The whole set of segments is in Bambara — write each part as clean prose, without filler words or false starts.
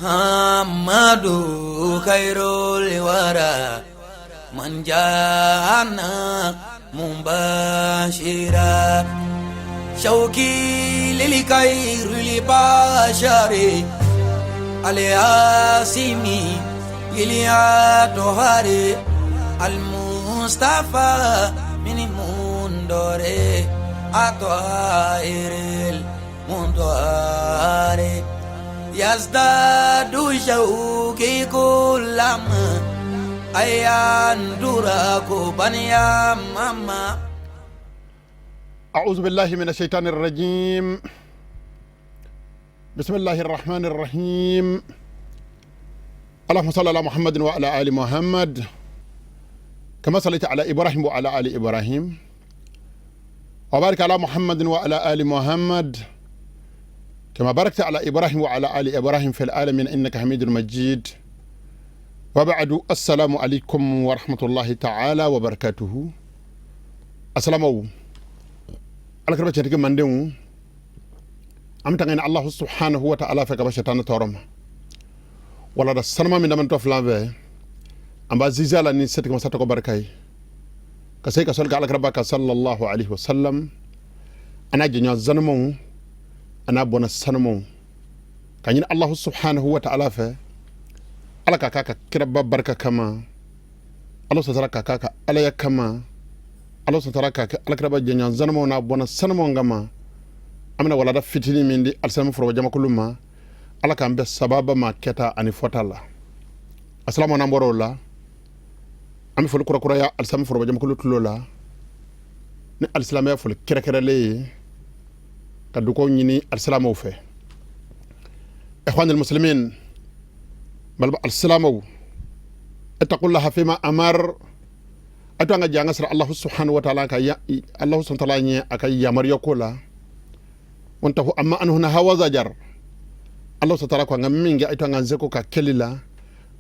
Muhammadu khairul wara man jana mubashira shauki lil khairil bashari al-asimi lil atohari al-mustafa min mundore atohiril mundore yazdadu shauki kullama ayandura baniya mama. أعوذ بالله من الشيطان الرجيم. بسم الله الرحمن الرحيم. اللهم صل على محمد وعلى آل محمد كما صليت على إبراهيم وعلى آل إبراهيم، وبارك على محمد وعلى آل محمد كما باركت على إبراهيم وعلى آل إبراهيم في العالمين إنك حميد مجيد. وبعد، السلام عليكم ورحمة الله تعالى وبركاته. السلام Alakira cɛtigi mandenw, an bɛ tanga ɲini Allahu subhanahu wa ta'ala fɛ ka bɔ shetani tɔɔrɔ ma. Walada sanuma min damantɔ filan fɛ, an b'a zizi la ni setigi masa tɔgɔ barika ye, ka se ka sɔli ka alakiraba ka sallallahu alaihi wasallam, a n'a jɛɲɔgɔn zanumanw, a n'a bɔnna sanumanw, ka ɲini Allahu subhanahu wa ta'ala fɛ, Ala ka k'a ka kiraba barika kama, Ala sɔsara ka k'a ka alaya kama, Ala sɔsara ka kɛ alakiraba jɛɲɔgɔn zanumanw n'a bɔnna sanumanw kama. An bɛna walada fitinin min di alisilamu foroba jamakulu ma, Ala k'an bɛn sababa ma kɛta ani fɔta la. Asalamu. N'an bɔra o la, an bɛ foli kurakuraya alisilamu foroba jamakulu tulo la ni alisilamɛya foli kɛrɛkɛrɛlen ye, ka dugawu ɲini alisilamɛw fɛ. Ikhwanul muslimin, balima alisilamɛw, ittaqullaha fima amar. A to an ka jɛ an ka siran Allahu subhanahu wa ta'ala ka Allahu subhanahu wa ta'ala ɲɛ a ka yamaruya ko la. Wantahu amma anhu naha wa zajar. Allah subhanahu wa ta'ala ko an ka min kɛ, a to an k'an seko ka kɛli la.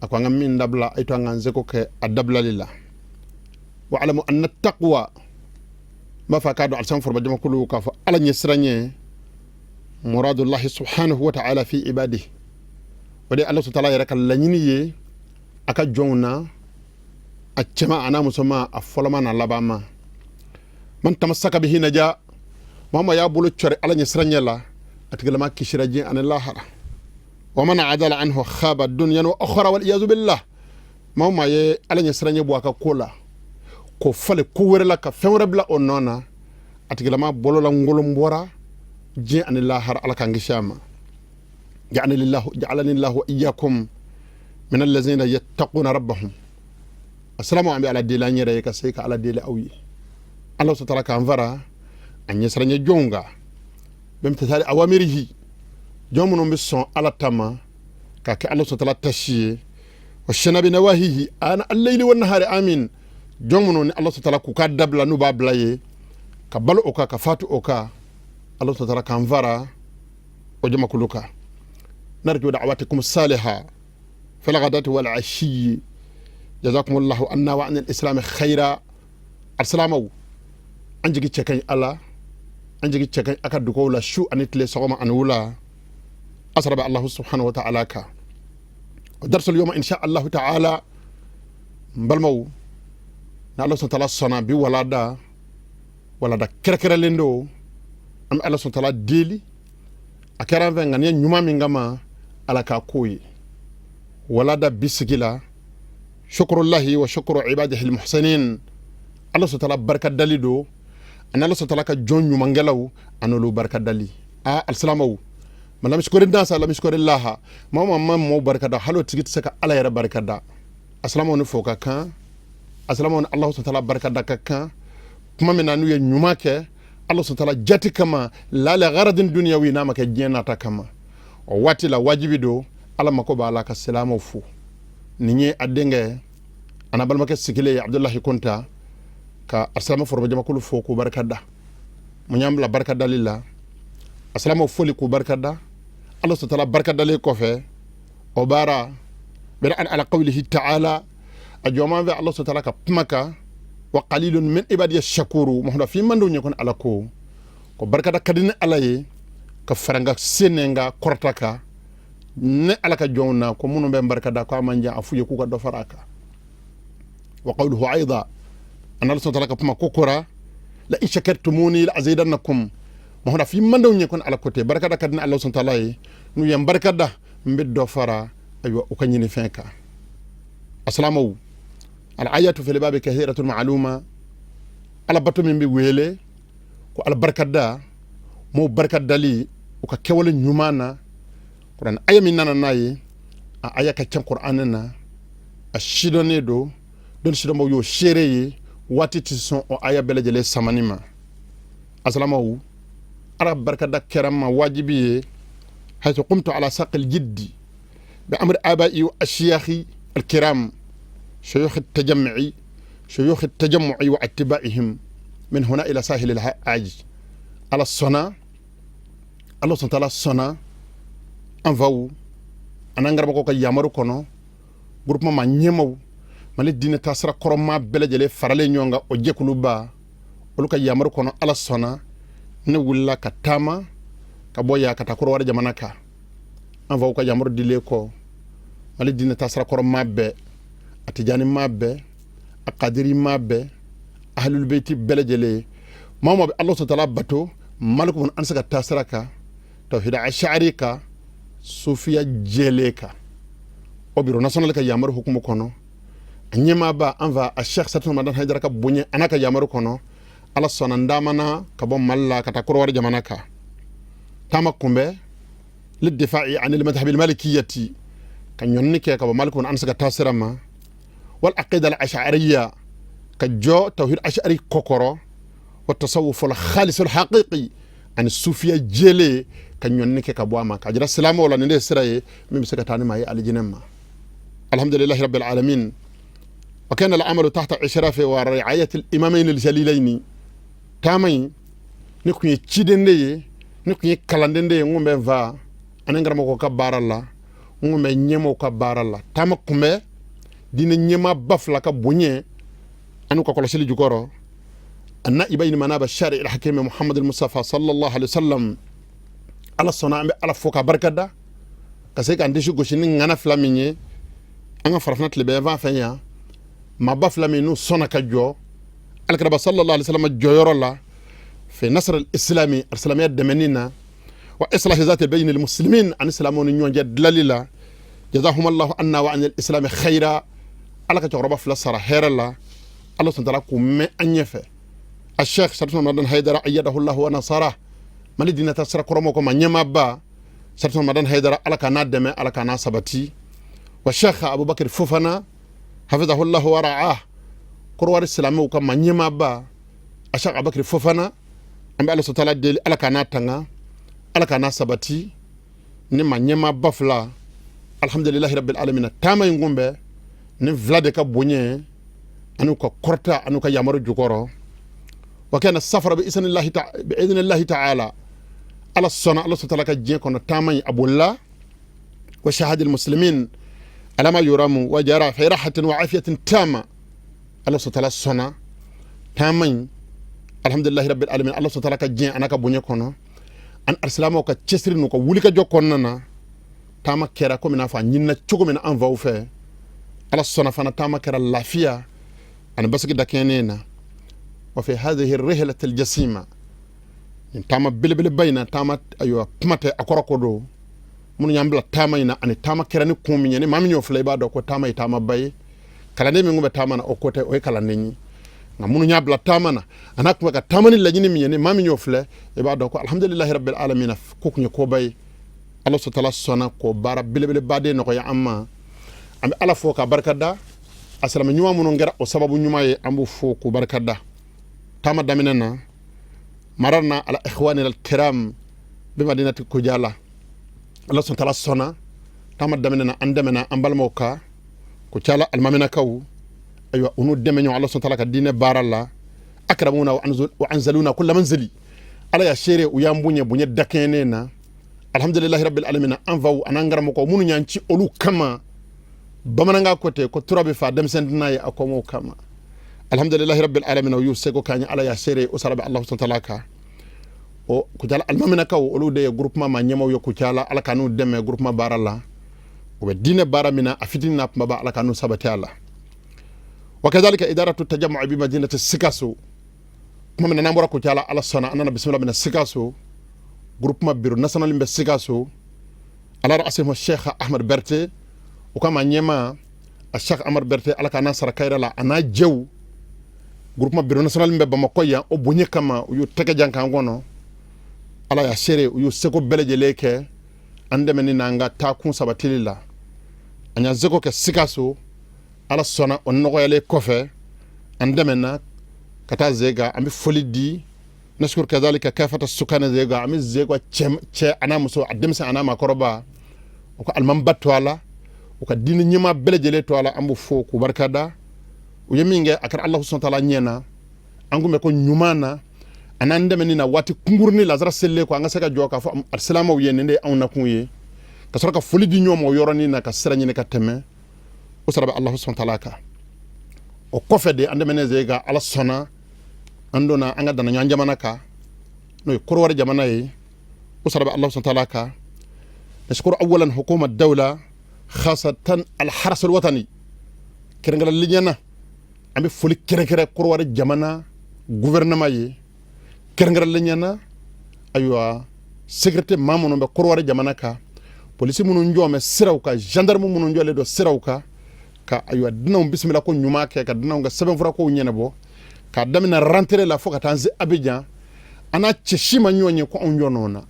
A ko an ka min dabila, a to an k'an seko kɛ a dabilali la. Wa alamu anna taqwa, n b'a fɔ a k'a dɔn, alisilamu foroba jamakulu, k'a fɔ Ala ɲɛ siran ɲɛ, muradullahi subhanahu wa ta'ala fi ibadihi, o de ye Allah subhanahu wa ta'ala yɛrɛ ka laɲini ye a ka jɔnw na, a cɛma a n'a musoma, a fɔlɔma n'a labanma. Man tamassaka bihi naja. Maa ma y'a bolo cɔri Ala ɲɛ siran ɲɛ la, a tigilama kisira diɲɛ ani lahara. Wa man adala anhu khaba dunyan wa ukhra wal iyazu billah. Maa ma ye Ala ɲɛ siran ɲɛ bɔ a ka ko la k'o falen ko wɛrɛ la, ka fɛn wɛrɛ bila o nɔ na, a tigilama bolola ngolon bɔra diɲɛ ani lahara. Ala k'an kisi a ma. Ja'alani lahu wa iyyakum min allazina yattaquna rabbahum. Asalamu. An bɛ Ala deli an yɛrɛ ye, ka se ka Ala deli aw ye, Ala sɔtara k'an fara a ɲɛsiranɲɛ jɔnw kan, bimtithali awamirihi, jɔn minnu bɛ sɔn Ala ta ma ka kɛ Ala sɔtara tasi ye, wa shanabi nawahihi ana al-layli wa nahari, amin. Jɔn minnu ni Ala sɔtara k'u ka dabila, n'u b'a bila ye ka balo o kan, ka fatu o kan, Ala sɔtara k'an fara o jamakulu kan. Narju da'awatikum saliha fil ghadati wal ashiyi. Jazakumullahu anna wa anil islami khaira. Alsilamaw, an jigi cɛ ka ɲi Ala, an jigi cɛ ka ɲi a ka dugaw la su ani tile, sɔgɔma ani wula. Asara bɛ Allahu subhanahu wa ta'ala kan. O darsul yawma insha Allahu ta'ala, n balimaw, ni Ala subhanahu wa ta'ala sɔnna, bi walada, walada kɛrɛkɛrɛlen don. An bɛ Ala subhanahu wa ta'ala deli, a kɛra an fɛ ŋaniya ɲuman min kama, Ala k'a k'o ye. Walada bisigi la, shukrullahi wa shukru ibadihi almuhsinin, Ala subhanahu wa ta'ala barika dali don, ani Ala subhanahu wa ta'ala ka jɔn ɲumankɛlaw, an'olu barika dali. A alisilamɛw, ma lam yashkuri nasa lam yashkuri laha. Maa o maa ma mɔgɔw barika da, hali o tigi tɛ se ka Ala yɛrɛ barika da. Alisilamɛw, ni fo ka kan. Alisilamɛw, ni Ala subhanahu wa ta'ala barika da ka kan kuma min na, n'u ye ɲuman kɛ Ala subhanahu wa ta'ala jati kama, la li gharadin dunyawi, n'a ma kɛ diɲɛ nata kama, o waati la wajibi don, Ala mako b'a la ka silamɛw fo. Nin ye a denkɛ a n'a balimakɛ sigilen ye, Abudulahi Konta, ka alisilamɛ foroba jamakulu fo k'u barika da. Mun y'an bila barika dali la? Alisilamɛw foli k'u barika da, Ala subhanahu wa ta'ala barika dalen kɔfɛ, o baara bɛrɛ an ala qawlihi ta'ala, a jɔman fɛ Ala subhanahu wa ta'ala ka kuma kan, wa qalilun min ibadiya shakuru. Mahada fi man ɲɛ kɔni, Ala ko barikada ka di ni Ala ye ka fara n ka se ni n ka kɔrɔta kan. Ne Ala ka jɔnw na ko minnu bɛ n barika da, ko a man jan, a f'u ye k'u ka dɔ fara a kan. Wa qawluhu aida, an Ala subhanahu wa ta'ala ka kuma ko kora: la in shakartumuni la azidannakum. Mahona fi mandaw ɲɛ kon Ala ko te barika da ka di ni Allah subhanahu wa ta'ala ye, n'u ye n barika da, n bɛ dɔ fara ayiwa u ka ɲini fɛn kan. Asalamaw, al ayatu fil babi kathiratun ma'luma. Ala bato min bɛ wele ko Ala barikada, m'o barika dali u ka kɛwale ɲuman na, Kuran aya min nana n'a ye, a aya ka ca Kuranɛ na, a sidɔnnen don, dɔnni sidɔnbaw y'o seere ye. Waati tɛ sɔn o aya bɛɛ lajɛlen samani ma. Asalamaw, Ala barikada kɛra ma wajibi ye, haythu qumtu ala saqil jiddi bi amri abai wa ashiyahi alkiram shuyukh التجمعي شيوخ التجمع واتباعهم من هنا الى ساحل العاج. Ala sɔnna, Ala subhanahu wa ta'ala sɔnna, an faw an'an karamɔgɔw ka yamaru kɔnɔ, groupement ma ɲɛmaw, Mali diinɛ taasira kɔrɔma bɛɛ lajɛlen faralen ɲɔgɔn kan, o jɛkuluba olu ka yamaru kɔnɔ, Ala sɔnna, ne wulila ka taama ka bɔ yan ka taa Kɔrɔwari jamana kan. An faw ka yamaru dilen kɔ, Mali diinɛ taasira kɔrɔma bɛɛ, a Tijani ma bɛɛ, a Kadiri ma bɛɛ, Ahlulbeyti bɛɛ lajɛlen, maa o maa bɛ Ala subhanahu wa ta'ala bato, Maliku an se ka taasira kan, tawhid ashari kan, sufiya jɛlen kan, o bureau national ka yamaru hukumu kɔnɔ, a ɲɛmaaba an fa a Cheikh Satuma Madan Haidara ka bonya a n'a ka yamaru kɔnɔ, Ala sɔnna, n taamana ka bɔ Mali la ka taa Kɔrɔwari jamana kan. Taama kunbɛ lidifa'i anil madhhabil malikiyati, ka ɲɔnni kɛ ka bɔ Maliku an se ka taasira ma, wal aqida al ash'ariyya, ka jɔ tawhid ash'ari kɔkɔrɔ, wa tasawuf al khalis al haqiqi, ani sufiya jɛlen, ka ɲɔnni kɛ ka bɔ a ma, ka jira silamɛw la nin de ye sira ye min bɛ se ka taa ni maa ye alijinɛ ma. Alhamdulillahi rabbil alamin. Wa kana al amalu tahta ishrafi wa ri'ayati al imamain al jalilaini. Taama in, ne kun ye ciden de ye, ne kun ye kalanden de ye. N kun bɛ n fa ani n karamɔgɔ ka baara la, n kun bɛ ɲɛmaaw ka baara la. Taama kun bɛ diinɛ ɲɛmaaba fila ka bonya ani ka kɔlɔsili jukɔrɔ, النائبين مناب الشارع الحكيم محمد المصطفى صلى الله عليه وسلم. Ala sɔnna, an bɛ Ala fo ka barika da ka se k'an disi gosi ni ŋana fila min ye an ka farafinna tilebɛnfan fɛ yan, maaba fila min n'u sɔnna ka jɔ alakiraba sallallahu alaihi wasallam jɔyɔrɔ la fi nasr al-islami, silamɛya dɛmɛni na, wa islahi zati bayni al-muslimin, ani silamɛw ni ɲɔgɔn cɛ dilali la. Jazahumallahu anna wa anil islami khaira. Ala ka cɛkɔrɔba fila sara hɛrɛ la, Ala sɔntala k'u mɛn an ɲɛfɛ. A Sheikh Sarfuna Madan Haidara ayyadahu wa nasara, Mali diinɛ ta sira kɔrɔmɔgɔ ma ɲɛmaaba Sarfuna Madan Haidara, Ala ka n'a dɛmɛ, Ala ka n'a sabati. Wa Sheikh Abubakar Fofana hafizahullahu wa ra'ah, Kɔrɔwari silamɛw ka ma ɲɛmaaba a Sheikh Abubakar Fofana, an bɛ Ala sɔntala deli, Ala ka n'a tanga, Ala ka n'a sabati. Ni ma ɲɛmaaba fila, alhamdulillahi rabbil alamin. Taama in kunbɛ ni fila de ka bonya ani ka kɔrɔta ani ka yamaru jukɔrɔ. Wa kana safara bi idnillahi bi idnillahi ta'ala. Ala sɔnna, Ala sɔntala ka diɲɛ kɔnɔ, taama in a bolila wa shahadil muslimin alama yuramu wa jara fi rahatin wa afiyatin tama. Ala sɔntala sɔnna, taama in, alhamdulillahi rabbil alamin, Ala sɔntala ka diɲɛ ana ka bonya kɔnɔ, an alisilamɛw ka cɛsiri n'u ka wulikajɔ kɔnɔna na, taama kɛra komi n'a fɔ a ɲinina cogo min na an faw fɛ. Ala sɔnna fana, taama kɛra lafiya ani basigi dakɛɲɛnen na. Wa fi hadhihi rihlati aljasima, nin taama belebeleba in na, taama ayiwa kuma tɛ a kɔrɔ ko don minnu y'an bila taama in na, ani taama kɛra ni kun min ye, ni maa min y'o filɛ, i b'a dɔn ko taama ye taamaba ye. Kalanden min kun bɛ taama na, o ko tɛ, o ye kalanden ye, nka minnu y'a bila taama na, a n'a kun bɛ ka taama ni laɲini min ye, ni maa min y'o filɛ, i b'a dɔn ko alhamdulilahi rabbil alamin, ko kun ye koba ye. Ala sɔtala sɔnna k'o baara belebeleba de nɔgɔya an ma. An bɛ Ala fo ka barika da. A silamɛ ɲuman minnu kɛra o sababu ɲuman ye, an b'u fo k'u barika da. Taama daminɛ na, mararna ala ikhwanina alkiram bi madinati Kojala. Ala sɔntala sɔnna, taama daminɛ na, an dɛmɛna an balimaw ka Kocala alimaminakaw, ayiwa u n'u dɛmɛ ɲɔgɔn Ala sɔntala ka diinɛ baara la. Akramuna wa anzaluna kulla manzili. Ala ya seere, u y'an bonya bonya dakɛɲɛnen na. Alhamdulilahi rabbil alamin. An faw an'an karamɔgɔ minnu y'an ci olu kama, bamanankan ko tɛ ko tura bɛ fa denmisɛn tɛna ye a kɔmɔw kama. Alhamdulilahi rabbil alamin. U y'u seko k'an ye, Ala y'a seere, o sara bɛ Alahu taala kan. O Kucala alimaminakaw, olu de ye groupement ma ɲɛmaw ye Kucala. Ala ka n'u dɛmɛ groupement baara la. U bɛ diinɛ baara min na, a fitinin n'a kunbaba, Ala ka n'u sabati a la. Wa kadhalika idaratu tajamu'i bi madinati Sikaso. Tuma min na n'an bɔra Kucala, Ala sɔnna, an nana bisimila minɛ Sikaso. Groupement bureau national bɛ Sikaso, ala ra'asihim Sheikh Ahmad Berte. O kama ɲɛma a Sheikh Ahmad Berte, Ala ka n'a sara kayira la, a n'a jɛw. Groupement bureau national bɛ Bamakɔ yan, o bonya kama u y'u tɛgɛ jan k'an kɔnɔ. Ala y'a seere, u y'u seko bɛɛ lajɛlen kɛ an dɛmɛni n'an ka taakun sabatili la. An y'an seko kɛ Sikaso. Ala sɔnna, o nɔgɔyalen kɔfɛ, an dɛmɛna ka taa Zega. An bɛ foli di, nashkur kadhalika kafata sukana Zega. An bɛ Zega cɛ an'a muso, a denmisɛn an'a maakɔrɔba, u ka alimamiba to a la, u ka diinɛ ɲɛmaa bɛɛ lajɛlen to a la, an b'u fo k'u barikada. U ye min kɛ, a kɛra Alahu subahana taala ɲɛ na. An kun bɛ ko ɲuman na, a n'an dɛmɛni na waati kunkurunin lazara selilen kɔ, an ka se ka jɔ k'a fɔ alisilamɛw ye, nin de ye anw nakun ye, ka sɔrɔ ka foli di ɲɔgɔn ma o yɔrɔnin na, ka sira ɲini ka tɛmɛ. O sara bɛ Alahu subahana taala kan. O kɔfɛ de, an dɛmɛnen Zega, Ala sɔnna, an donna an ka danaɲɔgɔn jamana kan, n'o ye Korowari jamana ye. O sara bɛ Alahu subahana taala kan. Nashkuru awalan hukuma dawla, khasatan alharas alwatani. Kɛrɛnkɛrɛnlenya na, an bɛ foli kɛrɛnkɛrɛn Korowari jamana gouvernement ye, kɛrɛnkɛrɛnlenya na, ayiwa, sécurité maa minnu bɛ Korowari jamana kan, polisi minnu jɔ bɛ siraw kan, gendarme minnu jɔlen don siraw kan, ka ayiwa dunanw bisimila ko ɲuman kɛ, ka dunanw ka sɛbɛnfurakow ɲɛnabɔ, k'a daminɛ rentrée la fo ka taa se Abidjan. An n'a cɛ si ma ɲɔgɔn ye ko anw jɔ nɔ na.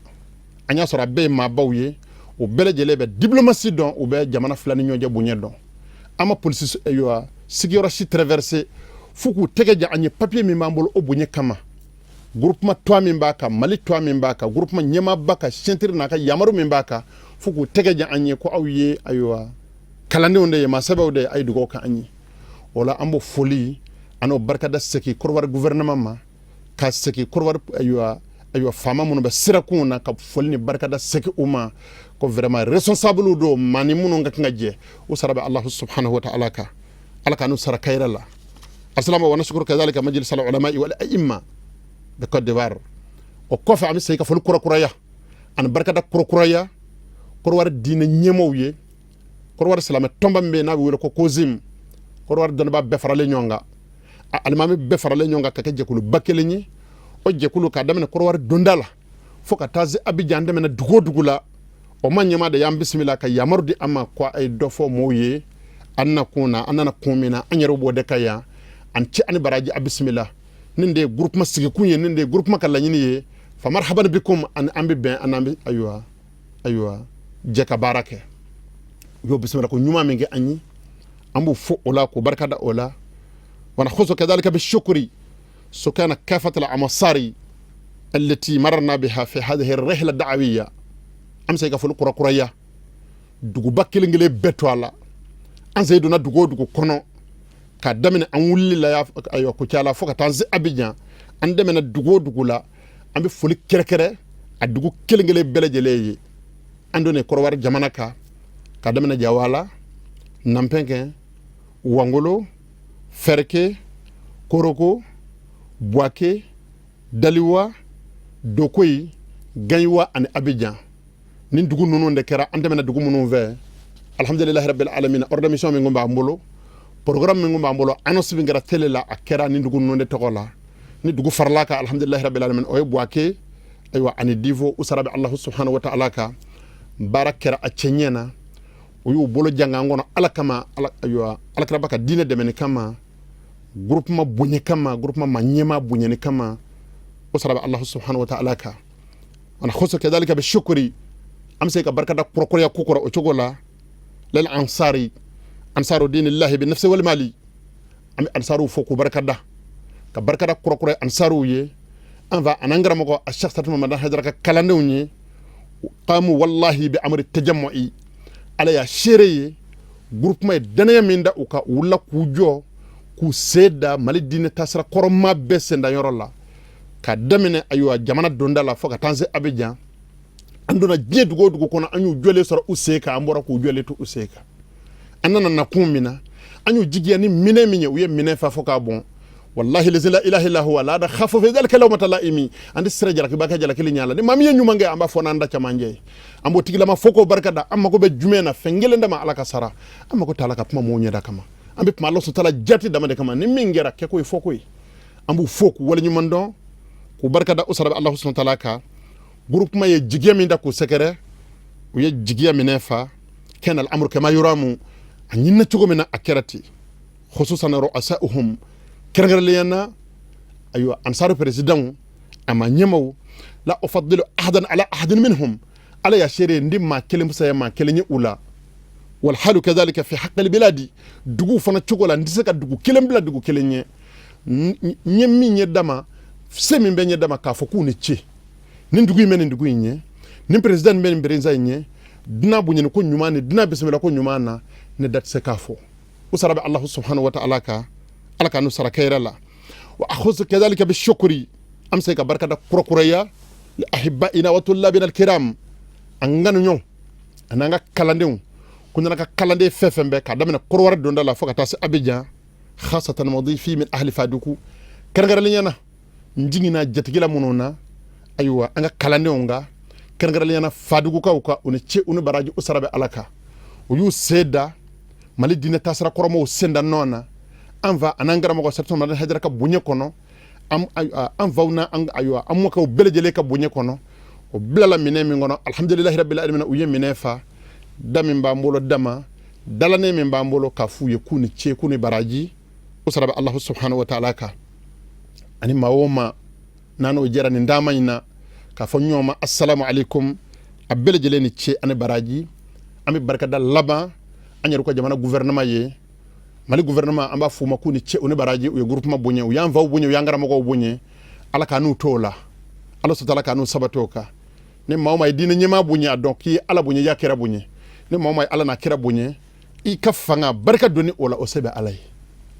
An y'a sɔrɔ a bɛɛ ye maabaw ye, o bɛɛ lajɛlen bɛ diplomatie dɔn, u bɛ jamana fila ni ɲɔgɔn cɛ bonya dɔn. An ma polisi ayiwa sigiyɔrɔ si traversé fo k'u tɛgɛ ja an ye papier min b'an bolo, o bonya kama. Groupement tɔgɔ min b'a kan, Mali tɔgɔ min b'a kan, groupement ɲɛmaaba ka signature n'a ka yamaru min b'a kan, fo k'u tɛgɛ ja an ye ko aw ye ayiwa kalandenw de ye, maa sɛbɛw de ye, a ye dugawu kɛ an ye. O la, an b'o foli an'o barikada segin Korowari gouvernement ma, ka segin Korowari ayiwa faama minnu bɛ sirakunw na, ka foli ni barikada segin u ma ko vraiment responsable don, maa ni minnu ka kan ka jɛ. O sara bɛ Alahu subhanahu wa ta'ala kan. Ala ka n'u sara kayira la. Asalama wa nashkuru kadhalika majlis al ulama wal a'imma de Côte d'Ivoire. O kɔfɛ, an bɛ segin ka foli kurakuraya ani barikada kurakuraya Korowari diinɛ ɲɛmɔgɔw ye. Korowari silamɛ tɔnba min bɛ yen n'a bɛ wele ko COSIM, Korowari dɔnnibaa bɛɛ faralen ɲɔgɔn kan, a alimami bɛɛ faralen ɲɔgɔn kan ka kɛ jɛkuluba kelen ye. O jɛkulu, k'a daminɛ Korowari donda la fo ka taa se Abidjan, an dɛmɛna dugu o dugu la, o ma ɲɛmaa de y'an bisimila ka yamaru di an ma ko a ye dɔ fɔ mɔɔw ye an na kun na, an nana kun min na, an yɛrɛ b'o de ka yan. An cɛ ani baraji, a bisimila. Nin de ye groupement sigikun ye, nin de ye groupement ka laɲini ye. Fa marhaban bikum. An bɛ bɛn, an n'an bɛ ayiwa jɛ ka baara kɛ. U y'o bisimila ko ɲuman min kɛ an ye, an b'o fo o la k'o barika da o la. Wa nakhusu kadhalika bishukri sukana kafat al-amsari allati mararna biha fi hadhihi ar-rihla ad-da'wiyya. An bɛ se ka foli kurakuraya duguba kelen kelen bɛɛ to a la. An sen donna dugu o dugu kɔnɔ, k'a daminɛ an wulili la ayiwa Kucala fo ka taa se Abidjan, an dɛmɛna dugu o dugu la, an bɛ foli kɛrɛkɛrɛ a dugu kelen kelen bɛɛ lajɛlen ye. An donnen Kɔrɔwari jamana kan, k'a daminɛ Jawala, Nanpɛnkɛn, Wangolo, Fɛrɛke, Koroko, Buwake, Daliwa, Dokoyi, Gayiwa ani Abidjan, nin dugu ninnu de kɛra an tɛmɛna dugu minnu fɛ. Alhamdulilahi rabbil alamin, ordre de mission min kun b'an bolo, programme min kun b'an bolo, annonce min kɛra télé la, a kɛra nin dugu ninnu de tɔgɔ la. Ni dugu farala kan, alhamdulilahi rabbil alamin, o ye Buwake ayiwa ani Divo. U sara bɛ Alahu subhanahu wa ta'ala kan. Baara kɛra a cɛɲɛ na. U y'u bolo jangan kɔnɔ Ala kama, ala ayiwa alakiraba ka diinɛ dɛmɛni kama, groupement bonya kama, groupement ma ɲɛmaa bonyani kama. O sara bɛ Alahu subhanahu wa ta'ala kan. Wa nakhusu kadhalika bi shukri, an bɛ se ka barikada kurakuraya ko kɔrɔ o cogo la, lil ansari ansaru dinillahi bi nafsi wal mali. An bɛ ansaruw fo k'u barikada, ka barikada kurakuraya ansaruw ye. An fa an'an karamɔgɔ a Cheikh Satuma Madan Hayidara ka kalandenw ye, qamu wallahi bi amri tajamu'i. Ala y'a seere ye, groupement ye danaya min da u kan, u wulila k'u jɔ k'u sen da Mali diinɛ taasira kɔrɔma bɛɛ sendayɔrɔ la, ka daminɛ ayiwa jamana donda la fo ka taa se Abidjan. An donna diɲɛ dugu o dugu kɔnɔ, an y'u jɔlen sɔrɔ u sen kan, an bɔra k'u jɔlen to u sen kan. An nana nakun min na, an y'u jigiya ni minɛ min ye, u ye minɛ fa fo k'a bɔn. Wallahi lazi la ilaha illa huwa la nakhafu fi dhalika lawmata laimi. An tɛ siran jalakiba ka jalakili ɲɛ la. Ni maa min ye ɲuman kɛ, an b'a fɔ n'an da camancɛ ye, an b'o tigilama fo k'o barika da. An mago bɛ jumɛn na? Fɛn kelen dama, Ala ka sara. An mago t'a la ka kuma mɔgɔw ɲɛda kama, an bɛ kuma Ala sutala jati dama de kama. Ni min kɛra kɛko ye, fɔko ye, an b'u fo k'u waleɲuman dɔn, k'u barika da. O sara bɛ Ala subhanahu wa ta'ala kan. Groupement ye jigiya min da k'u sɛgɛrɛ, u ye jigiya minɛ fa. Kana al'amru kama yuramu, a ɲinina cogo min na, a kɛra ten. Khususan ru'asa'uhum, kɛrɛnkɛrɛnnenya na, ayiwa, Ansaru président a ma ɲɛmaw. La ufaddilu ahadan ala ahadin minhum, Ala ya seere, n di maa kelen fisaya maa kelen ye u la. Walhalu kadhalika fi haqqil biladi, dugu fana cogo la, n tɛ se ka dugu kelen bila dugu kelen ɲɛ. N ye min ye dama, se min bɛ ɲɛ dama, k'a fɔ k'u ni ce. Nin dugu in bɛ nin dugu in ɲɛ, nin président bɛ nin président in ɲɛ, dunan bonyani ko ɲuman ni dunan bisimila ko ɲuman na, ne da tɛ se k'a fɔ. O sara bɛ Allahu subhanahu wa ta'ala kan. Ala ka n'u sara kɛyɛrɛ la. Wa akhusu kadhalika bi shukri, an bɛ se ka barika da kurakuraya, li ahibbaina wa tullabina alkiram, an kanuɲɔgɔn an'an ka kalandenw. Ko nana ka kalanden fɛn fɛn bɛɛ, k'a daminɛ Kɔrɔwari donda la fo ka taa se Abidjan, khasatan madifi min ahli Faduku, kɛrɛnkɛrɛnnenya na n jiginna jatigila minnu na, ayiwa, an ka kalandenw ka, kɛrɛnkɛrɛnnenya na Fadugukaw ka, u ni ce, u ni baraji. U sara bɛ Ala kan. U y'u sen da Mali diinɛ taasira kɔrɔmaw sen da nɔ na, an fa an'an karamɔgɔ Sɛrifu Madani Hayidara ka bonya kɔnɔ, an faw na, ayiwa, an mɔkɛw bɛɛ lajɛlen ka bonya kɔnɔ. O bilala minɛn min kɔnɔ, alhamdulilahi rabbil alamin, u ye minɛn fa. Da min b'an bolo dama, dalanen min b'an bolo, k'a f'u ye k'u ni ce, k'u ni baraji. O sara bɛ Allahu subhanahu wa ta'ala kan. Ani maa o maa n'an n'o jɛra nin taama in na, k'a fɔ ɲɔgɔn ma assalamu alaikum, a bɛɛ lajɛlen ni ce ani baraji. An bɛ barikada laban an yɛrɛ ka jamana gouvernement ye, Mali gouvernement. An b'a f'u ma k'u ni ce, u ni baraji. U ye groupement bonya, u y'an faw bonya, u y'an karamɔgɔw bonya. Ala k'a n'u t'o la, Ala sutala k'a n'u sabati o kan. Ni maa o maa ye diinɛ ɲɛmaa bonya, a dɔn k'i ye Ala bonya, i y'a kira bonya. Ni maa o maa ye Ala n'a kira bonya, i ka fanga barika donni o la, o se bɛ Ala ye.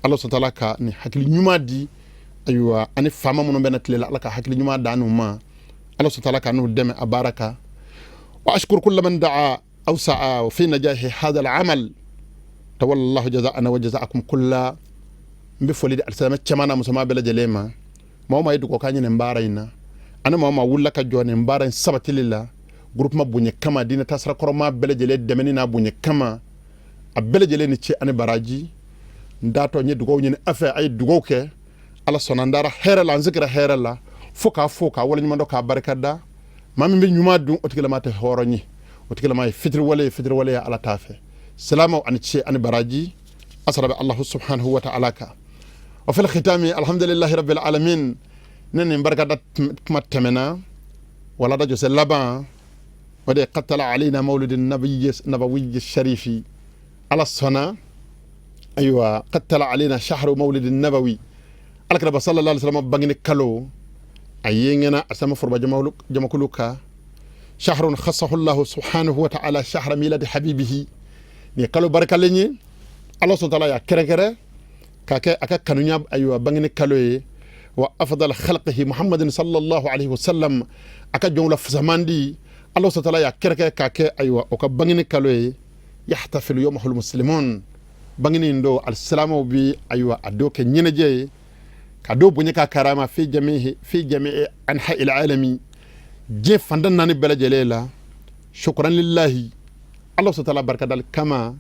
Ala sutala ka ni hakili ɲuman di, ayiwa, ani faama minnu bɛna tile la, Ala ka hakili ɲuman d'an n'u ma. Ala sutala ka n'u dɛmɛ a baara kan. Wa ashkuru kulla man daa aw sa'a fi najahi hadha al-amal, tawalla Allahu jazaana wa jazaakum kulla. N bɛ foli di alisilamɛ cɛman n'a musoman bɛɛ lajɛlen ma. Maa o maa ye dugawu k'an ye nin baara in na, ani maa o maa wulila ka jɔ nin baara in sabatili la, groupement bonya kama, diinɛ taasira kɔrɔma bɛɛ lajɛlen dɛmɛni n'a bonya kama, a bɛɛ lajɛlen ni ce ani baraji. N datɔ, n ye dugawu ɲini a fɛ, a ye dugawu kɛ. Ala sɔnna, n dara hɛrɛ la, n sigira hɛrɛ la, fo k'a fo k'a waleɲuman dɔn, k'a barika da. Maa min bɛ ɲuman dun, o tigilama tɛ hɔrɔn ye, o tigilama ye fitiriwale ye, fitiriwale ye Ala t'a fɛ. Salamaw ani ce ani baraji, a sara bɛ Allahu subhanahu wa ta'ala kan. Wa fil khitami, alhamdulillahi rabbil alamin. Ne nin barika da kuma tɛmɛna wala da jɔsɛ laban, o de qatala alayna mawlid nabiyyi nabawi sharifi. Ala sɔnna, ayiwa, qatala alayna shahru mawlid nabawi, Alakira sallallahu alaihi wasallam bangeni kalo a yeŋena a sama foroba jamakulu ka. Shahrun khassahu llahu subhanahu wa ta'ala shahra miladi habibihi, ni kalo barikalen ye, Ala subhanahu wa ta'ala y'a kɛrɛnkɛrɛ k'a kɛ a ka kanuya, ayiwa, bangeni kalo ye. Wa afdal khalqihi Muhammadin sallallahu alaihi wasallam, a ka jɔnw la fisamandi, Ala subhanahu wa ta'ala y'a kɛrɛnkɛrɛ k'a kɛ, ayiwa, o ka bangeni kalo ye. Yahtafilu yawmahul muslimun, bangeni in don alisilamɛw bi, ayiwa, a dɔw kɛ ɲɛnajɛ ye, ka dɔw bonya ka karama, fi jami'i fi jami'i anha il alami, diɲɛ fantan naani bɛɛ lajɛlen la. Shukran lillahi, Ala subhanahu wa ta'ala barikadali kama,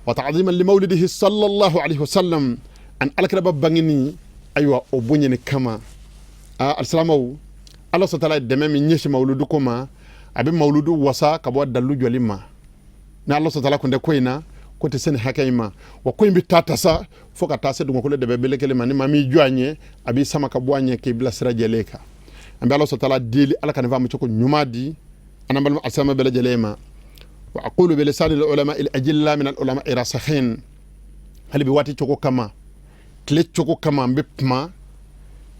wa ta'ziman li mawlidihi sallallahu alaihi wasallam, an alakiraba bangeni, ayiwa, o bonyani kama. A alisilamɛw, Ala subhanahu wa ta'ala ye dɛmɛ min ɲɛsin mawuludu ko ma, a bɛ mawuludu wasa ka bɔ dalilu jɔli ma. Ni Ala subhanahu wa ta'ala kun tɛ ko in na, ko tɛ se nin hakɛ in ma. Wa ko in bɛ taa tasa fo ka taa se dugukolo dɛbɛ bele kelen ma. Ni maa m'i jɔ a ɲɛ, a b'i sama ka bɔ a ɲɛ k'i bila sira jɛlen kan. An bɛ Ala subhanahu wa ta'ala deli, Ala ka nin faamu cogo ɲuman di an n'an balima alisilamɛ bɛɛ lajɛlen ma. Wa aqulu bi lisani al ulama al ajilla min al ulama rasikhin, hali bi waati cogo kama, tile cogo kama, n bɛ kuma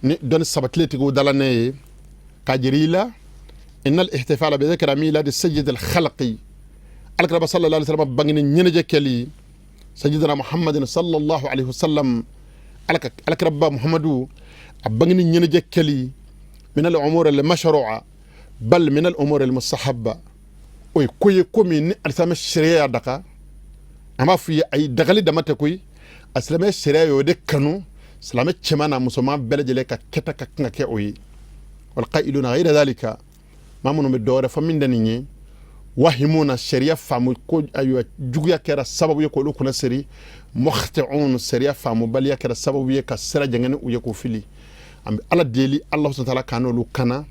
ni dɔnni sabatilen tigiw dala ne ye k'a jira i la. Inna al ihtifala bi dhikra miladi sayyid al khalqi, alakiraba sallallahu alaihi wasallam bangeni ɲɛnajɛ kɛli, sayyidina Muhammadin sallallahu alaihi wasallam, alakiraba Muhammadu a bangeni ɲɛnajɛ kɛli, min al umur al mashru'a bal min al umur al mustahabba, o ye ko ye ko min ni alisilamɛ sariya y'a daga. An b'a f'i ye, ayi, dagali dama tɛ koyi, alisilamɛ sariya y'o de kanu. Silamɛ cɛman n'a musoman bɛɛ lajɛlen ka kɛta ka kan ka kɛ o ye. Walqailuna ghayra dhalika, maa minnu bɛ dɔwɛrɛ fɔ min tɛ nin ye, wahimuna, sariya faamu ko ayiwa juguya kɛra sababu ye k'olu kunna seri, mukhti'un, sariya faamubaliya kɛra sababu ye ka sira jɛngɛ ni u ye k'u fili. An bɛ Ala deli, Allah subhanahu wa ta'ala k'an n'olu kana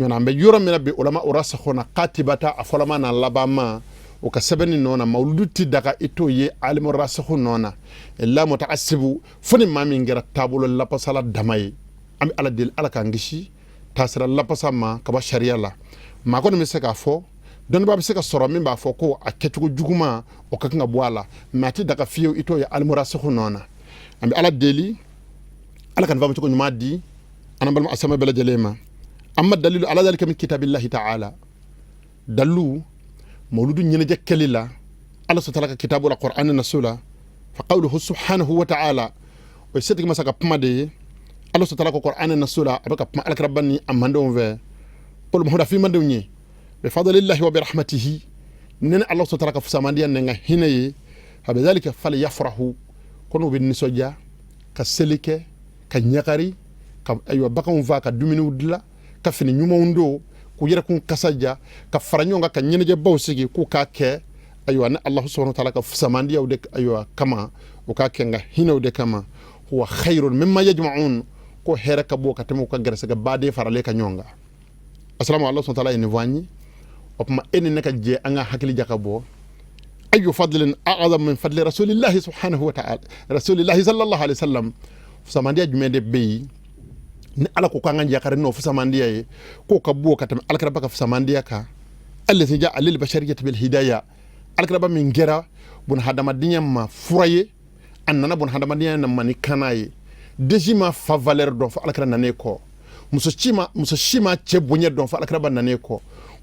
ɲɔgɔn. An bɛ yɔrɔ min na bi, ulama urasakhuna qatibata, a fɔlɔma n'a labanma, o ka sɛbɛnni nɔ na, mawuludu ti daga i t'o ye alimu rasikhu nɔ na, illa mutaassibu, fo ni maa min kɛra taabolo lapasala dama ye. An bɛ Ala deli, Ala k'an kisi taasira lapasa ma ka bɔ sariya la. Maa kɔni bɛ se k'a fɔ, dɔnnibaa bɛ se ka sɔrɔ min b'a fɔ ko a kɛcogo juguman o ka kan ka bɔ a la, mais a tɛ daga fiyewu i t'o ye alimu rasikhu nɔ na. An bɛ Ala deli, Ala ka nin faamucogo ɲuman di an balima alisilamɛ bɛɛ lajɛlen ma. Amma dalilu ala dhalika min kitabillahi ta'ala, dalilu mawuludu ɲɛnajɛ kɛli la Ala subhanahu ka kitabu la, Qur'an nasu la, fa qawluhu subhanahu wa ta'ala, o ye setigi masa ka kuma de ye. Ala subhanahu ko Qur'an nasu la, a bɛ ka kuma alakiraba ni a mandenw fɛ. Qul Muhammad, f'i mandenw ye, bi fadlillahi wa bi rahmatihi, ne ni Ala subhanahu ka fusamandiya ni n ka hinɛ ye, fa bidhalika falyafrahu, ko n'u bɛ nisɔndiya ka seli kɛ, ka ɲagari, ka ayiwa baganw faa, ka dumuniw dilan, ka fini ɲumanw don, k'u yɛrɛ kun kasa ja, ka fara ɲɔgɔn kan, ka ɲɛnajɛbaw sigi, k'u k'a kɛ ayiwa ni Allahu subhanahu wa ta'ala ka fusamandiyaw de ayiwa kama, u k'a kɛ n ka hinɛw de kama. Huwa khayrun mimma yajma'un, ko hɛrɛ ka bon ka tɛmɛ u ka gɛrɛsɛgɛ baden faralen ka ɲɔgɔn kan. Asalamu, Allah subhanahu wa ta'ala ye nin fɔ an ye. O tuma e ni ne ka jɛ an ka hakili jagabɔ, ayu fadlin a'zam min fadli rasulillahi subhanahu wa ta'ala, rasulillahi sallallahu alaihi wasallam? Fusamandiya jumɛn de bɛ yen ni Ala ko k'an ka yakari n'o fusamandiya ye, k'o ka bon ka tɛmɛ alakiraba ka fusamandiya kan? Allazi ja'a lil bashariyati bil hidaya, alakiraba min kɛra bun hadamadenya ma fura ye, a nana bun hadamadenya na ma ni kana ye. Den ma fa valeur dɔn fo alakira nanen kɔ. Muso si ma cɛ bonya dɔn fo alakiraba nanen kɔ.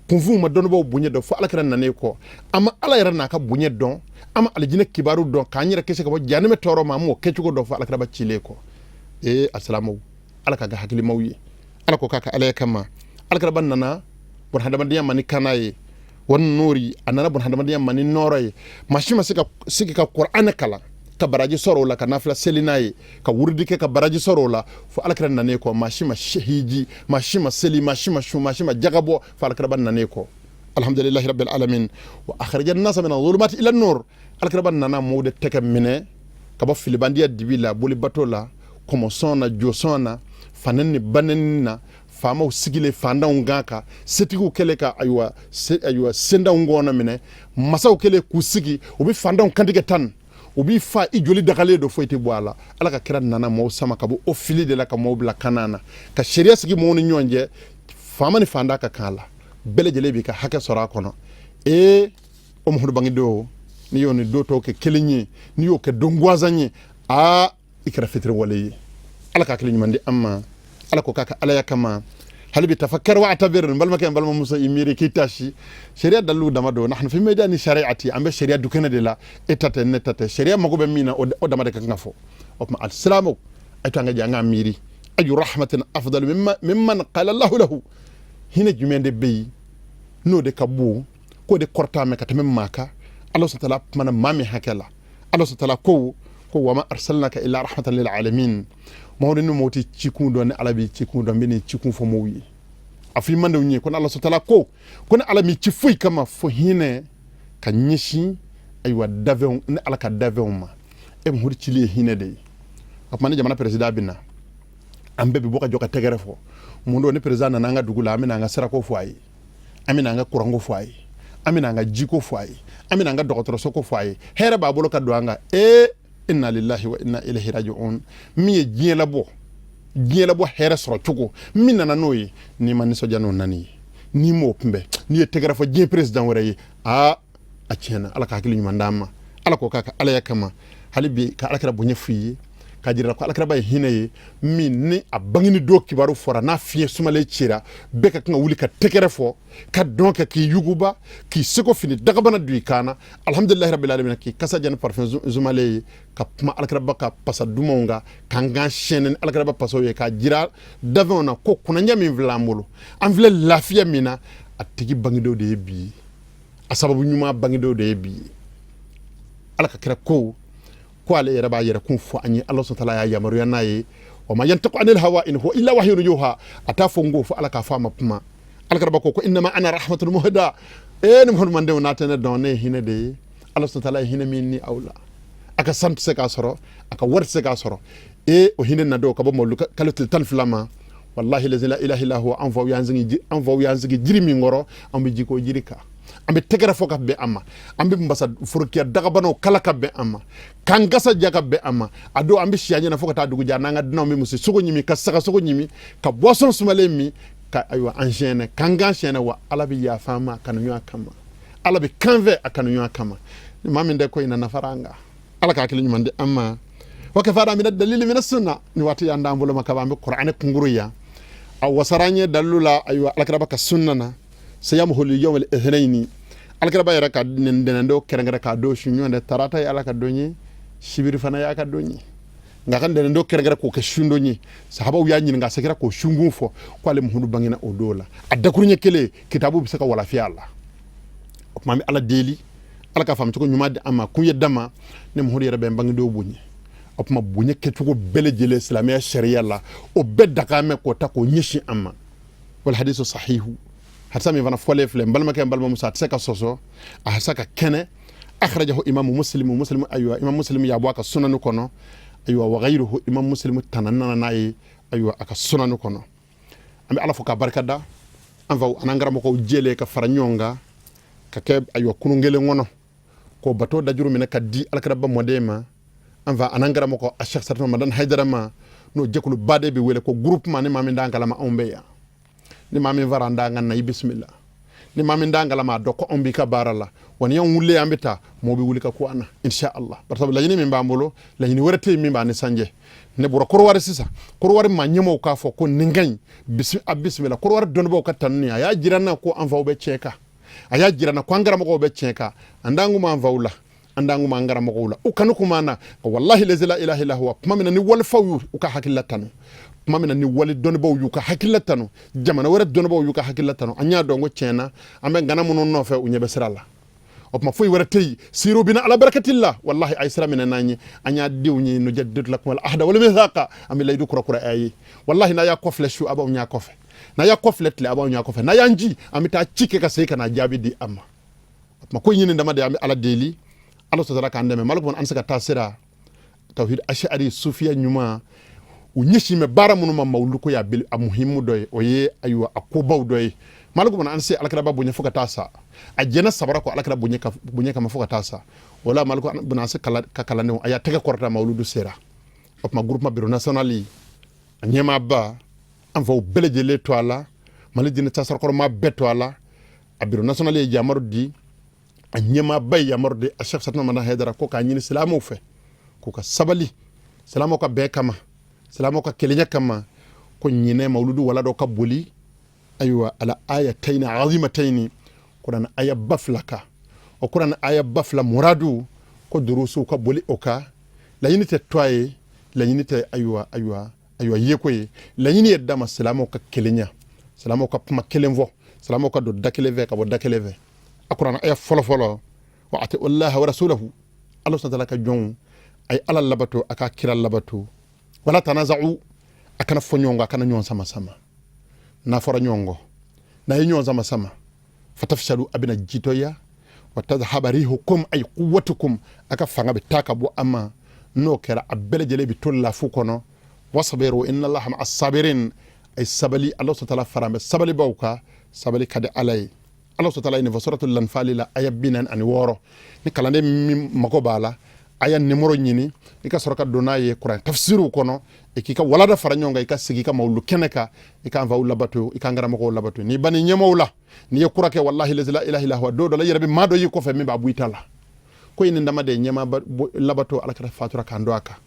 Kunfinw ma dɔnnibaw bonya dɔn fo alakira nanen kɔ. An ma Ala yɛrɛ n'a ka bonya dɔn, an ma alijinɛ kibaru dɔn, k'an yɛrɛ kisi ka bɔ jahanama tɔɔrɔ ma, an m'o kɛcogo dɔn fo alakiraba cilen kɔ. Ee alisilamɛw, Ala k'a kɛ hakilimaw ye. Ala ko k'a ka Alaya kama, alakiraba nana bun hadamadenya ma ni kana ye, wa nuri, a nana bun hadamadenya ma ni nɔɔrɔ ye. Maa si ma se ka sigi ka Kuranɛ kalan ka baraji sɔrɔ o la, ka nafila seli n'a ye, ka wurudi kɛ ka baraji sɔrɔ o la, fo alakira nanen kɔ. Maa si ma hiji, maa si ma seli, maa si ma sun, maa si ma jaga bɔ fo alakiraba nanen kɔ. Alhamdulillahi rabbil alamin. Wa akhraja an-nasa min adh-dhulumati ila an-nur, alakiraba nana mɔgɔw de tɛgɛ minɛ ka bɔ filibandiya dibi la, bolibato la, kɔmɔsɔn na, josɔn na, fanɛni ni banɛni na, faamaw sigilen fandanw kan, ka setigiw kɛlen ka ayiwa se, ayiwa sendanw kɔnɔ minɛ, masaw kɛlen k'u sigi, u bɛ fandanw kantigɛ tan, u b'i fa i joli dagalen don, foyi tɛ bɔ a la. Ala ka kira nana mɔgɔw sama ka bɔ o fili de la, ka mɔgɔw bila kana na, ka sariya sigi mɔgɔw ni ɲɔgɔn cɛ, faama ni fantan ka kan a la, bɛɛ lajɛlen b'i ka hakɛ sɔrɔ a kɔnɔ. Ee o Muhamadu bangedon, n'i y'o ni don tɔw kɛ kelen ye, n'i y'o kɛ don gansan ye, aa i kɛra fitiriwale ye. Ala ka hakili ɲuman di an ma. Ala ko k'a ka Alaya kama, hali bi tafakkar wa atabir. N balimakɛ, n balimamuso, i miiri k'i tasi. Sariya dalilu dama don. Nahnu fi maidani shari'ati, an bɛ sariya dukɛnɛ de la. E ta tɛ, ne ta tɛ. Sariya mago bɛ min na, o dama de ka kan ka fɔ. O tuma alisilamɛw, a to an ka jɛ an k'an miiri, ayu rahmatin afdalu mimman qala Allahu lahu? Hinɛ jumɛn de bɛ yen n'o de ka bon, k'o de kɔrɔta mɛ ka tɛmɛ maa kan Ala subhanahu wa ta'ala kumana maa min hakɛ la? Ala subhanahu wa ta'ala ko wama arsalnaka illa rahmatan lil alamin. Mɔgɔ ni mɔgɔ tɛ cikun dɔn ni Ala b'i cikun dɔn. N bɛ nin cikun fɔ mɔgɔw ye, a fɔ i mandenw ye ko ni Ala subhanahu wa ta'ala ko ni Ala m'i ci foyi kama fo hinɛ ka ɲɛsin ayiwa dafɛnw ni Ala ka dafɛnw ma. E Muhamadu cili ye hinɛ de ye. O tuma ni jamana président bɛ na, an bɛɛ bɛ bɔ ka jɔ ka tɛgɛrɛ fɔ. Mun don? Ni président nana an ka dugu la, an bɛna an ka sirako fɔ a ye, an bɛna an ka kuranko fɔ a ye, an bɛna an ka jiko fɔ a ye, an bɛna an ka dɔgɔtɔrɔsoko fɔ a ye. Hɛrɛ b'a bolo ka don an kan. Ee inna lillahi wa inna ilayhi raji'un. Min ye diɲɛ labɔ, diɲɛ labɔ hɛrɛ sɔrɔ cogo min nana n'o ye, n'i ma nisɔndiya n'o nani ye, n'i m'o kunbɛn, n'i ye tɛgɛrɛ fɔ diɲɛ président wɛrɛ ye, aa a tiɲɛna. Ala ka hakili ɲuman d'an ma. Ala ko k'a ka Alaya kama, hali bi ka alakira bonya f'i ye, k'a jira ko alakiraba ye hinɛ ye min ni a bangeni don kibaru fɔra, n'a fiɲɛ sumalen cira, bɛɛ ka kan ka wuli ka tɛgɛrɛ fɔ, ka dɔn kɛ, k'i yuguba, k'i seko fini dagabana don i kan na, alhamdulilahi rabbil alamin, k'i kasa diya ni parfum zumalen ye, ka kuma alakiraba ka pasa dumanw kan, k'an kan siyɛnɛ ni alakiraba pasaw ye, k'a jira dafɛnw na ko kunnandiya min filɛ an bolo, an filɛ lafiya min na, a tigi bangedenw de ye bi ye, a sababu ɲuman bangedenw de ye bi ye. Ala ka kira ko Ko ale yɛrɛ b'a yɛrɛ kun fɔ an ye. Ala subhanahu wa ta'ala y'a yamaruya n'a ye: wa ma yantiqu anil hawa in huwa illa wahyun yuha. A t'a fɔ n ko fo Ala k'a fɔ a ma kuma. Alakira ko innama ana rahmatul muhda. E ni Muhammadu mandenw, n'a tɛ ne dɔn, ne ye hinɛ de ye. Ala subhanahu wa ta'ala ye hinɛ min ni aw la, a ka san tɛ se k'a sɔrɔ, a ka wari tɛ se k'a sɔrɔ. E o hinɛ na don ka bɔ mawulu kalo tile 12 ma. Wallahi lazi la ilaha illa huwa, an faw y'an sigi, an faw y'an sigi jiri min kɔrɔ, an bɛ jiko jiri kan, an bɛ tɛgɛrɛ fɔ ka bɛn a ma, an bɛ masa forokiya dagabanaw kala ka bɛn a ma, k'an gasa ja ka bɛn a ma. A don an bɛ siya ɲɛna fo ka taa dugu jɛ, n'an ka dunanw bɛ muso sogo ɲimi, ka saga sogo ɲimi, ka boisson sumalen min, ka ayiwa an siyɛnɛ, k'an kan siyɛnɛ. Wa Ala bɛ yafa an ma a kanuɲɔgɔn kama, Ala bɛ kan fɛ a kanuɲɔgɔn kama. Ni maa min tɛ ko in na, nafara an kan. Ala ka hakili ɲuman di an ma. Wa kafara mina dalili mina sunna. Ni waati y'an d'an bolo ma kaban, an bɛ kuranɛ kunkuru yan. A wasara an ye dalilu la, ayiwa, alakiraba ka sunna na, siyamuhu li yawm al-ithnaini. Alakiraba yɛrɛ ka nin dɛnɛn dɔ kɛrɛnkɛrɛn k'a don su ɲɔgɔn dɛ. Tarata ye Ala ka don ye, sibiri fana y'a ka don ye, nka ka dɛnɛn dɔ kɛrɛnkɛrɛn k'o kɛ sundon ye. Sahabaw y'a ɲininka, a seginna k'o sunkun fɔ ko ale Muhamadu bangena o don la. A dakuruɲɛ kelen, kitabu bɛ se ka walafiya a la. O tuma an bɛ Ala deli, Ala ka faamucogo ɲuman di an ma. Kun ye dama ne Muhamadu yɛrɛ bɛ n bangedenw bonya. O tuma bonya kɛcogo bɛɛ lajɛlen silamɛya sariya la, o bɛɛ daga mɛn k'o ta k'o ɲɛsin an ma. Wal hadisu sahihu, hadisa min fana fɔlen filɛ, n balimakɛ, n balimamuso, a tɛ se ka sɔsɔ, a hadisa ka kɛnɛ. Akhrajahu imamu Muslimu, Muslimu, ayiwa, imam Muslim y'a bɔ a ka sunanu kɔnɔ, ayiwa, wa ghayruhu, imam Muslim tana nana n'a ye, ayiwa, a ka sunanu kɔnɔ. An bɛ Ala fo k'a barika da. An faw an'an karamɔgɔw jɛlen ka fara ɲɔgɔn kan ka kɛ, ayiwa, kurun kelen kɔnɔ k'o bato dajuru minɛ ka di alakiraba mɔden ma. An fa an'an karamɔgɔ a Cheikh Sarata Madani Haidara ma, n'o jɛkuluba de bɛ wele ko groupement. Ni maa min d'an kalama, anw bɛ yan. Ni maa min fara an d'an kan na, i bisimila. Ni maa min d'an kalama, a dɔn ko anw b'i ka baara la. Wa ni y'anw wulilen, an bɛ taa, mɔgɔw bɛ wuli ka ko an na, insha Allah. Parce que laɲini min b'an bolo, laɲini wɛrɛ tɛ yen min b'an ni sanjɛ. Ne bɔra Korowari sisan. Korowari maa ɲɛmɔgɔw k'a fɔ ko nin ka ɲi, a bisimila. Korowari dɔnnibaw ka tanuni, a y'a jira n na ko an faw bɛ tiɲɛ kan, a y'a jira n na ko an karamɔgɔw bɛ tiɲɛ kan. An d'an kun b'an faw la, an d'an kun b'an karamɔgɔw la, u kanu kun b'an na. Wallahi lazi la ilaha illa huwa, tuma min na ni walifaw y'u ka hakilila tanu, tuma min na ni wali dɔnnibaw y'u ka hakilila tanu, jamana wɛrɛ dɔnnibaw y'u ka hakilila tanu, an y'a dɔn ko tiɲɛ na an bɛ gana minnu nɔfɛ, u ɲɛ bɛ sira la. O tuma foyi wɛrɛ tɛ yen, siru bina ala barakatila. Wallahi, a ye sira minɛ n'an ye, an y'a denw ye. Nujaddidu lakum al ahda wal mithaqa, an bɛ layidu kura kura a ye. Wallahi, n'a y'a kɔfilɛ su, a b'aw ɲɛ kɔfɛ. N'a y'a kɔfilɛ tile, a b'aw ɲɛ kɔfɛ. N'a y'an ci, an bɛ taa ci kɛ ka segin ka na jaabi di a ma. O tuma ko ɲini dama de, an bɛ Ala deli, Ala sɔrɔ k'an dɛmɛ. Maliku an bɛ se ka taa sira tawhid ashari sufiya ɲuman, u ɲɛsin bɛ baara minnu ma, mawulu ko y'a a muhimu dɔ ye, o ye, ayiwa, a kobaw dɔ ye. Maliku an se alakiraba bonya fo ka taa sa, a jɛnɛ sabara ko alakira bonya bonya kama fo ka taa sa. O la maliku an se ka kalandenw, a y'a tɛgɛ kɔrɔta, mawuludu sera. O tuma groupement bureau national, a ɲɛmaaba, an faw bɛɛ lajɛlen to a la, Mali diinɛ tasarakɔrɔma bɛɛ to a la. A bureau national ye yamaru di, a ɲɛmaaba ye yamaru di a Cheikh Satuma Madani Haidara ko k'a ɲini silamɛw fɛ k'u ka sabali, silamɛw ka bɛn kama, silamɛw ka kelenya kama, ko ɲinɛ mawuludu wala dɔ ka boli, ayiwa, ala ayatayni azimatayni, kuran aya ba fila kan. O kuran aya ba fila muradu ko durusuw ka boli o kan. Laɲini tɛ to a ye, laɲini tɛ, ayiwa, ayiwa, ayiwa, yeko ye. Laɲini ye dama silamɛw ka kelenya, silamɛw ka kuma kelen fɔ, silamɛw ka don da kelen fɛ ka bɔ da kelen fɛ. A kuran aya fɔlɔ fɔlɔ: wa ati allaha wa rasulahu, Ala subhanahu ka jɔnw, a ye Ala labato, a ka kira labato. Wala tanaza'u, a kana fɔ ɲɔgɔn kɔ, a kana ɲɔgɔn sama sama. N'a fɔra ɲɔgɔn kɔ, n'a ye ɲɔgɔn sama sama, fatafshalu, a bɛna jitɔya. Wa tadhhaba rihukum ay quwwatukum, a ka fanga bɛ taa ka bɔ a ma. N'o kɛra, a bɛɛ lajɛlen bɛ to lafu kɔnɔ. Wasbiru inna Allaha ma'a sabirin, ay sabali, Ala subhanahu wa ta'ala fara bɛ sabalibaw kan. Sabali ka di Ala ye. Ala subhanahu wa ta'ala ye nin fɔ suratul Lanfali la, aya 46. Ni kalanden min mago b'a la, a ya nimoro ɲini, i ka sɔrɔ ka don n'a ye kuran tafsiriw kɔnɔ, i k'i ka walada fara ɲɔgɔn kan, i ka sigi i ka mawulu kɛnɛ kan, i k'an faw labato, i k'an karamɔgɔw labato. N'i banni ɲɛmɔgɔw la, n'i ye kura kɛ, wallahi lazi la ilaha illa huwa, don dɔ la i yɛrɛ bɛ maa dɔ y'i kɔfɛ min b'a bɔ i ta la. Ko in nin dama de ye ɲɛma labato. Alakira fatura k'an don a kan.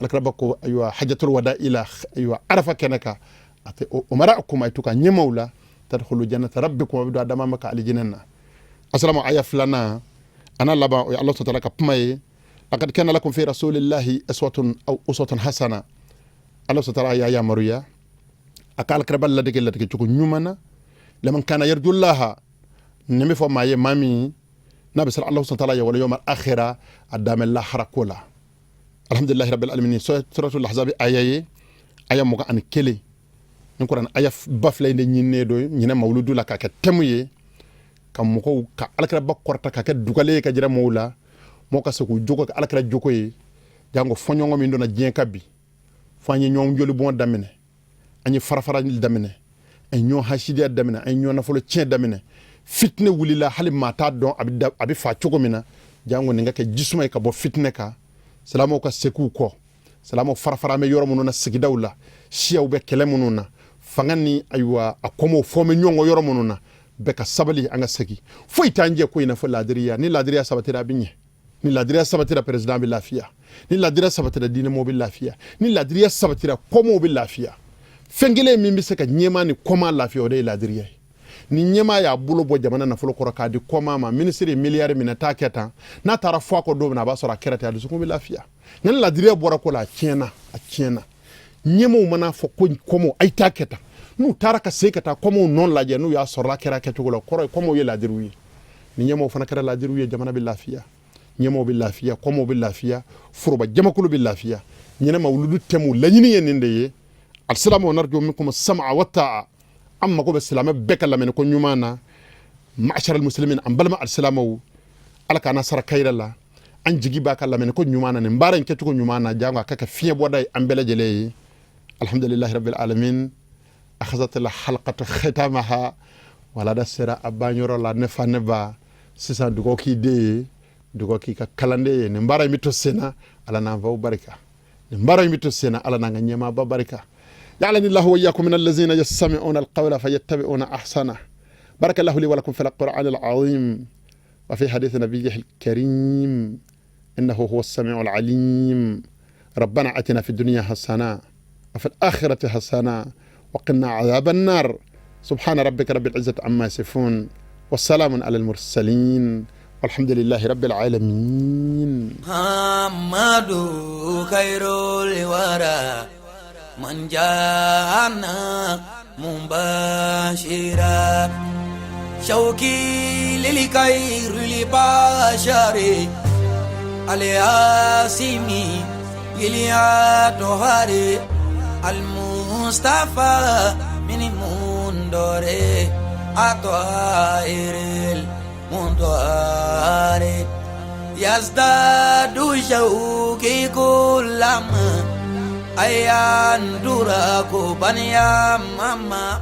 Alakira ba ko, ayiwa, hajjatul wada ila, ayiwa, arafa kɛnɛ kan, a tɛ umara kuma, i to ka ɲɛmaw la, tadkhulu jannata rabbikum, a bɛ don a dama ma ka alijinɛ na. Asalamu aya filanan ana laban, o ye Ala subhanahu ka kuma ye: laqad kana lakum fi rasulillahi uswatun aw uswatun hasana. Ala subhanahu y'a yamaruya a ka alakiraba ladege ladege cogo ɲuman na. Liman kana yarjullaha, nin bɛ fɔ maa ye, maa min n'a bɛ siran Ala subhanahu wa ta'ala ye, wal yawmal akhira, a damɛ lahara ko la. Alhamdulillahi rabbil alamin. Suratul Ahzab aya ye aya 21. Ni kuran aya ba fila in de ɲininen don ɲinɛ mawuludu la k'a kɛ thème ye, ka mɔgɔw ka alakiraba kɔrɔta, ka kɛ dugale ye, ka jira mɔgɔw la, mɔgɔw ka se k'u jogo kɛ alakira jogo ye. Jango fɔɲɔgɔn min donna diɲɛ ka bi, fo an ye ɲɔgɔn jolibɔn daminɛ, an ye farafarali daminɛ, an ye ɲɔgɔn hasidiya daminɛ, an ye ɲɔgɔn nafolo tiɲɛ daminɛ, fitinɛ wulila, hali maa t'a dɔn a bɛ fa cogo min na. Jango nin ka kɛ jisuma ye ka bɔ fitinɛ kan, silamɛw ka segin u kɔ, silamɛw farafara an bɛ yɔrɔ minnu na, sigidaw la, siyaw bɛ kɛlɛ minnu na, fanga ni ayiwa a kɔmɔw fɔ bɛ ɲɔgɔn kɔ yɔrɔ minnu na, bɛɛ ka sabali, an ka segin. Foyi t'an jɛ ko in na fo ladiriya. Ni ladiriya sabatira, a bɛ ɲɛ. Ni ladiriya sabatira, président bɛ lafiya. Ni ladiriya sabatira, diinɛmɔgɔw bɛ lafiya. Ni ladiriya sabatira, kɔmɔw bɛ lafiya. Fɛn kelen min bɛ se ka ɲɛmaa ni kɔma lafiya, o de ye ladiriya ye. Ni ɲɛmaa y'a bolo bɔ jamana nafolo kɔrɔ k'a di kɔma ma, minisiri ye miliyari minɛ, t'a kɛ tan, n'a taara fɔ a kɔ don min na, a b'a sɔrɔ a kɛra ten, a dusukun bɛ lafiya. Nka ni ladiriya bɔra ko la, a tiɲɛna, a tiɲɛna. Ɲɛmaaw mana fɔ ko kɔmɔw a ye taa kɛ tan, n'u taara ka segin ka taa kɔmɔw nɔ lajɛ, n'u y'a sɔrɔ a kɛra kɛcogo la, kɔrɔ ye kɔmɔw ye ladiriw ye. Ni ɲɛmaaw fana kɛra ladiriw ye, jamana bɛ lafiya, ɲɛmaaw bɛ lafiya, kɔmɔw bɛ lafiya, foroba jamakulu bɛ lafiya. Ɲinɛ mawuludu thème laɲini ye nin de ye. Alisilamɛw, narju minkum sam'a wa ta'a. An mago bɛ silamɛ bɛɛ ka lamɛnni ko ɲuman na. Ma'ashara almuslimin, an balima alisilamɛw, Ala k'an sara kayira la. An jigi b'a ka lamɛnni ko ɲuman na, nin baara in kɛcogo ɲuman na, jango a ka kɛ fiɲɛbɔda ye an bɛɛ lajɛlen ye. Alhamdulillahi rabbil alamin. Akhazat al halqatu khitamaha, walada sera a banyɔrɔ la. Ne fa, ne ba, sisan dugawu k'i den ye, dugawu k'i ka kalanden ye. Nin baara in bɛ to senna, Ala n'an faw barika. Nin baara in bɛ to senna, Ala n'an ka ɲɛmaaba barika. جعلني الله وإياكم من الذين يستمعون القول فيتبعون أحسنه. بارك الله لي ولكم في القرآن العظيم وفي حديث نبيه الكريم، إنه هو السميع العليم. ربنا آتنا في الدنيا حسنة وفي الآخرة حسنة وقنا عذاب النار. سبحان ربك رب العزة عما يصفون، والسلام على المرسلين، والحمد لله رب العالمين. محمد خير الورى من جاءنا مبشرا، شوقي للخير البشر الياسمي الأطهر المصطفى من منذر الطاهر المطهر. يزداد شوقي كلما أيان دراكو بنيا ماما.